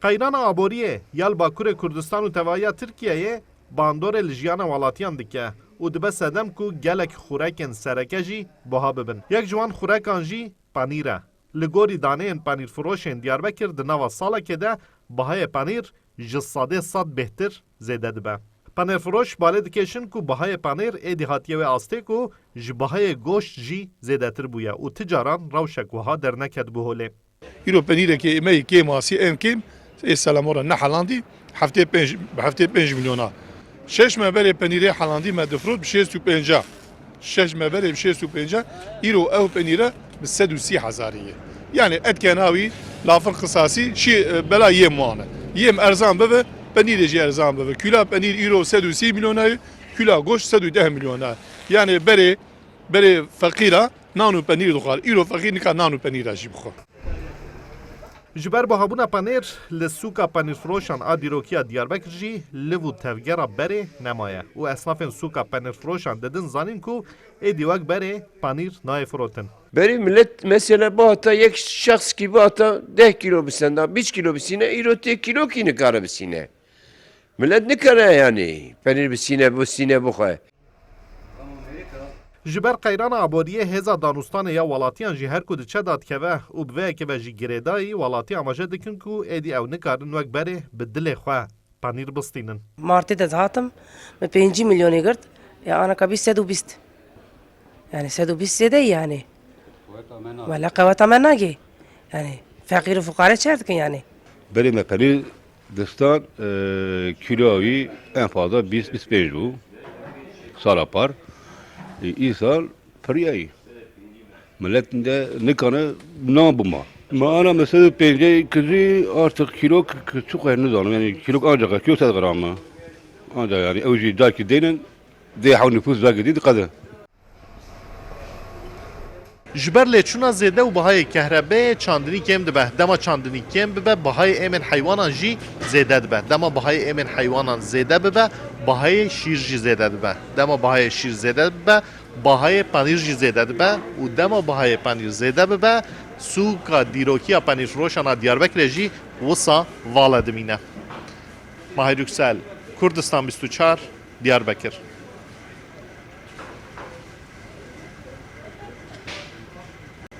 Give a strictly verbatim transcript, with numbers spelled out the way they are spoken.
Qeyrana aboriyê ya li Bakurê Kurdistan û tevahiya Tirkiyeyê bandorê li jiyana welatiyan dike û dibe sedem ku gelek xurekên sereke jî buha bibin. Yek ji wan xurekan jî penîr e. Li gorî daneyên penîrfiroşên Diyarbekir di nava salekê de bihayê penîr ji sedê sed bêhtir zêde dibe. Penîrfiroş balê dikêşin ku bihayê penîr êdî hatiye wê astê ku ji bihayê goşt jî zêdetir bûye û ti caran rewşek wiha derneketibû holê. Îro penîrekê me yê kêmasî em kêm ê selamora nehelandî heftê pênc, bi heftê pênc milyona. Şeş me berê penîrê helandî me difrot bi şêst û pênca. Şeş me berê bi şêst û pênca, îro ew penîre bi sed û sî hezarî ye. Yani etkenawî lafin qisasî şî, e, bela yêm wan e. Yêm erzan bibe, penîrê jî erzan bibe. Kîla penîr îro sed û sî milyona ye, kîla goşt sed û deh milyona. Yani berê, berê feqîra nan û penîr dixwar. Îro feqîr nika nan û penîra jî bixwe. Ji ber buhabûna penêr li sûka penîrfiroşan a dîrokiya Diyarbekir jî liv û tevgera berê nemaye û esnafên sûka penîrfiroşan didin zanîn ku êdî wek berê penîr nayê firotin. Berê millet mesela bihata yek şexskî bihata deh kîlo bisenda, bîst kîlo bisîne, îro tê kîlokî nikare bisîne. Millet nikare yani penîr bisîne, bisîne bixwe. Ji ber qeyrana aboriyê hêza danûstanê ya welatiyan jî her ku diçe dadikeve û bi vê yekê ve jî girêdayî, welatî amaje dikin ku êdî ew nikarin wek berê bi dilê xwe penîr bistînin. Martê de dihatim, min pêncî milyonê girt, ya anaka bîst sed û bîst. Yani sed û bîst zêde ye yani. Wele qeweta me nagê. Yani feqîr û fuqare çer dikin yani. Berê me penîr distan, e, kîloya wî en fazla bîst bîst pênc bû. Sala par. E, îsal piriyayî. Millet de nikane nan bima. Ma ana me sed û pêncî kizî artık kîlok k-, çiqas nizanim. Yani kîlok ancak kîlo sed gram e. Ancak yani ew jî dakî deynin, dê hew nifûs vegidî diqede. Ji ber lêçûna zêde û bihayê kehrebeyê çandinî kêm dibe. Dema çandinî kêm bibe, bihayê êmên heywanan jî zêde dibe. Dema bihayê êmên heywanan zêde bibe, bihayê şîr jî zêde dibe. Dema bihayê şîr zêde bibe, bihayê penîr jî zêde dibe û dema bihayê penîr zêde bibe, sûka dîrokiya penîrfiroşan a Diyarbekirê jî wisa vala dimîne. Mahir Yüksel, Kurdistan bîst û çar, Diyarbekir.